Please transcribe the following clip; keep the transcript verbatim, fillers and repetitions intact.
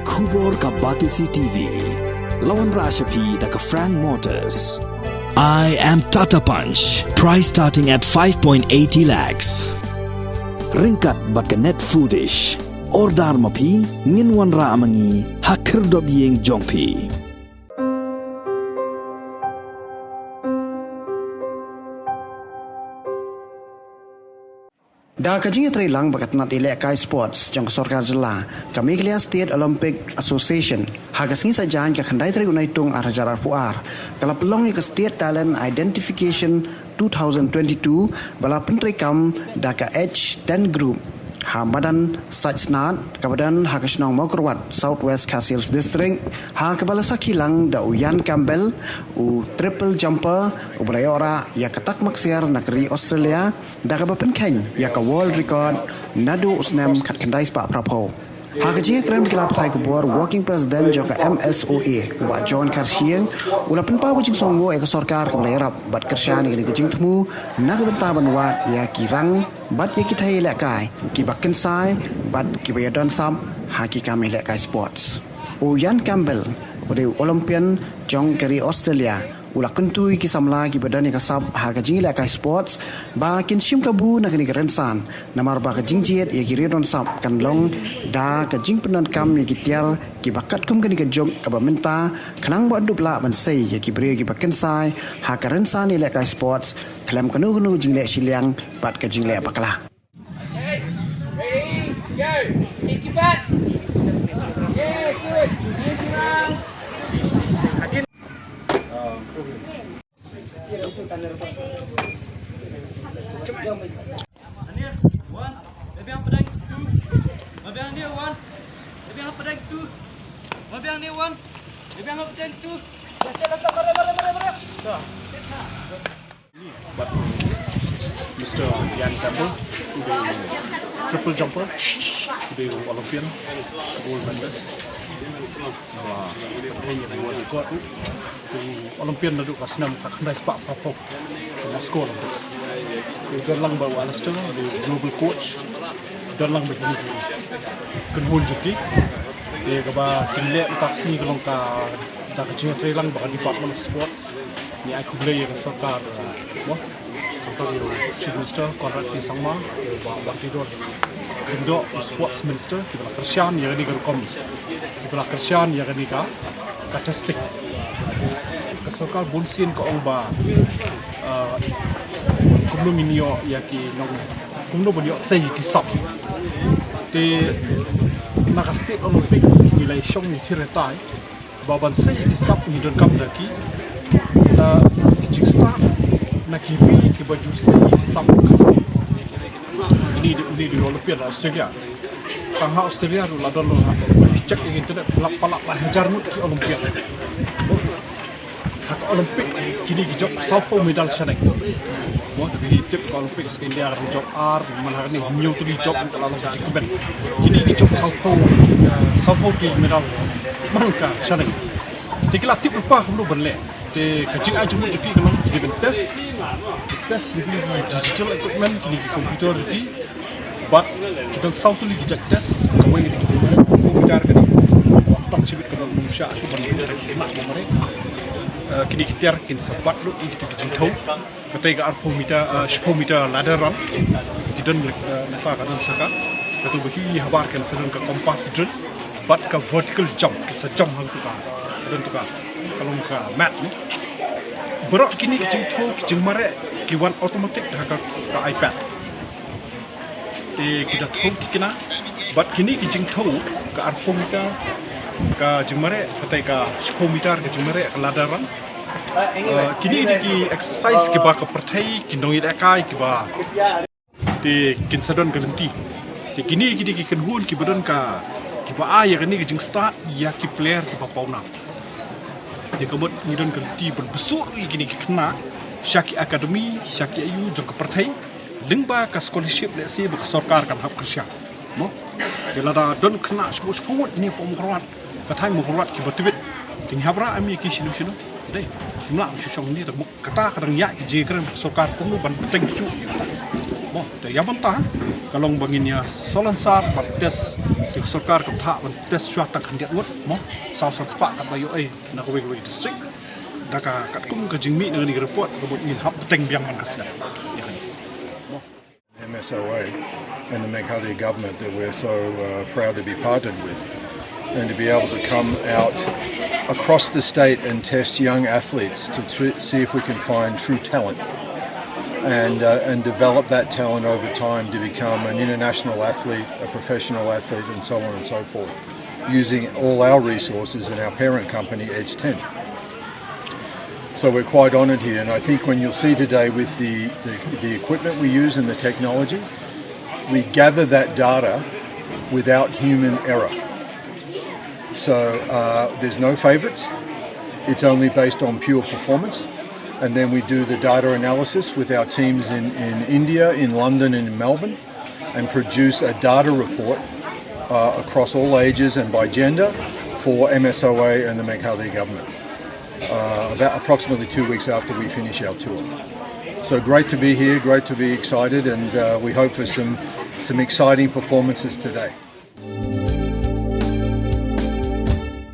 Khubor ka Batesi T V. La wanrah sha phi da ka Frank Motors. I am Tata Punch. Price starting at five point eighty lakhs. Ryngkat bad ka Net Foodish. Order ma phi, ngin wanrah ma ngi ha khyrdop ïing jong phi. Da ka jingïatreilang bad ka tnat ïalehkai sports jong ka sorkar jylla, ka Meghalaya State Olympic Association, ha ka sngi Saitjaiñ ka khyndai tarik u Naitung ar hajar arphew ar, ka la pynlong ïa ka State Talent Identification two thousand twenty-two, ba la pyntreikam da ka H ten Group ha madan Saitsnad, kaba don ha ka shnong Mawkyrwat, South West Khasi Hills District, ha kaba la sakhi lang da u Ian Campbell, u triple jumper, uba la ïoh rah ïa ka tak maksiar na ka ri Australia, da kaba pynkheiñ ïa ka world record naduh u snem khatkhyndai spah phraphew. Ha ka jingïakren bad ki lad pathai khubor, Working President jong ka M S O A, u Bah John Kharshiing, u la pynpaw ka jingsngewnguh ïa ka sorkar kaba la ïarap bad kyrshan ïa kane ka jingthmu na ka bynta ban wad ïa ki rang bad ïa ki thei ïalehkai kiba kynsai bad kiba ïadon sap ha ki kam ïalehkai sports. U Ian Campbell, uba dei u Olympian jong ka ri Australia, u la kyntu ïa ki samla kiba don ïa ka sap ha ka jingïalehkai sports ba kin shim kabu na kane ka rynsan, namar ba ka jingjied ïa ki riew don sap kan long da ka jingpyndonkam ïa ki tiar kiba katkum kane ka juk kaba mynta, khnang ba dup lah ban sei ïa ki briew kiba kynsai ha ka rynsan ïalehkai sports khlem kano kano jingleh shiliang bad ka jingleh bakla. Ready, go. Keep it. Yeah, good. One. Maybe I'm playing two. Maybe I'm near one. Maybe I'm playing two. Maybe I'm near one. Maybe I'm playing two. Bad Mister Ian Campbell, u dei u triple jumper, u dei u Olympian, gold medalist. Ba, u dei u Olympian naduh ka snem ka khyndai spah phraphew, ka Moscow Olympic. U don lang bad u Alistair, u dei u global coach, u don lang bad kine ki kynhun jong ki. Ïa kaba kin leh mynta ka sngi ka long ka, da ka jingïatreilang bad ka Department of Sports. Ngi ai khublei ïa ka sorkar, mo, khamtam ïa u Chief Minister Conrad K Sangma, u Bah Banteidor Lyngdoh, u Sports Minister, kiba la kyrshan ïa kane ka rukom, kiba la kyrshan ïa kane ka, ka testing. Ka sorkar bunsien ka ong ba, ah, kumno ngin ïoh ïa ki nong, kumno ban ïoh sei ki sap. Te na ka State Olympic ngi la shong ngi thied hynrei ba ban sei ki sap ngi donkam da ki, da ki jingstad na ki ri kiba ju sei ki sap. Ini di, ini di Olympian Australia. Tang ha Australia ruh la don ruh ha. Check ïa internet, la palat la hajar ngut ki Olympian. Ha ka Olympic kine ki jop sawphew medal shaneng. Mo, da kine tip ka Olympic ka India ka jop ar, man ha kane hynñiew tylli jop ka la long ka jingkmen. Kine ki jop sawphew, sawphew ki medal man ka shaneng. Te ki la tip lypa kumno ban leh. Te ka jingai jingmut jong ki ka long ki dei ban test. Test da kine ki digital equipment, kine ki computer jong ki. Bad ki don saw tylli ki jait test, kawei ka dei ka computer ka dei. Wat tang shibit ka don num sha shu ban lut ka dei ka mat ba mare. Eh, kine ki tiar kin sa bat lut ïa kita ki jingthew. Katei ka arphew meter, eh, shiphew meter ladder run. Ki don, eh, nangta ka don sa ka. Kato ba ki habar kan sa don ka compass drill. Bad ka vertical jump, kin sa jump hangto ka. Ka don to ka. Ka long ka mat, no. Baroh kine ki jingthew, ki jingmareh, ki wan automatic ha ka, ka iPad. Te ki da thew ki kena, bad kine ki jingthew, ka arphew meter ka jingmareh, katei ka shiphew meter ka jingmareh, ka ladder run. Eh, kine dei ki exercise kiba ka pyrthei, ki nongïalehkai kiba. Te kin sa don ka lynti. Te kine ki dei ki kynhun kiba don ka, kiba ai ïa kane ka jingstad ïa ki player kiba pawnam. Te ka mut ngi don ka lynti ban bsut ïa kine ki khynnah sha ki academy, sha ki aïu jong ka pyrthei. Lyngba ka scholarship lehse ba ka sorkar kan hap kyrshan. Mo? Te lada don khynnah shibun shibun ine hapoh Mawkyrwat. Ka thaiñ Mawkyrwat kiba tbit. Te ngi hap rah em ïa ki shano shano. Dei. Ngim lah shu shong hangne te mo. Kata ka dang ïaid ki jingkren sorkar kumno ban bteng shuh ïa kata. Mo, te ïa bynta. Ka long ba ngin ïa solansar ban test, ka sorkar ka bthah ban test shuwa tang khyndiat ngut mo, saw san spah katba ïoh ei na kawei kawei district. Da ka katkum ka jingmih na kane ka report ka mut ngin hap bteng biang man ka sngi. Ïa kane. M S O A and the Meghalaya government that we're so uh, proud to be partnered with, and to be able to come out across the state and test young athletes to tr- see if we can find true talent and uh, and develop that talent over time to become an international athlete, a professional athlete, and so on and so forth, using all our resources and our parent company, Edge ten. So we're quite honoured here, and I think when you'll see today with the, the, the equipment we use and the technology, we gather that data without human error. So uh, there's no favourites. It's only based on pure performance. And then we do the data analysis with our teams in, in India, in London, and in Melbourne, and produce a data report uh, across all ages and by gender for M S O A and the Meghalaya government. Uh, about approximately two weeks after we finish our tour. So great to be here, great to be excited, and uh, we hope for some, some exciting performances today.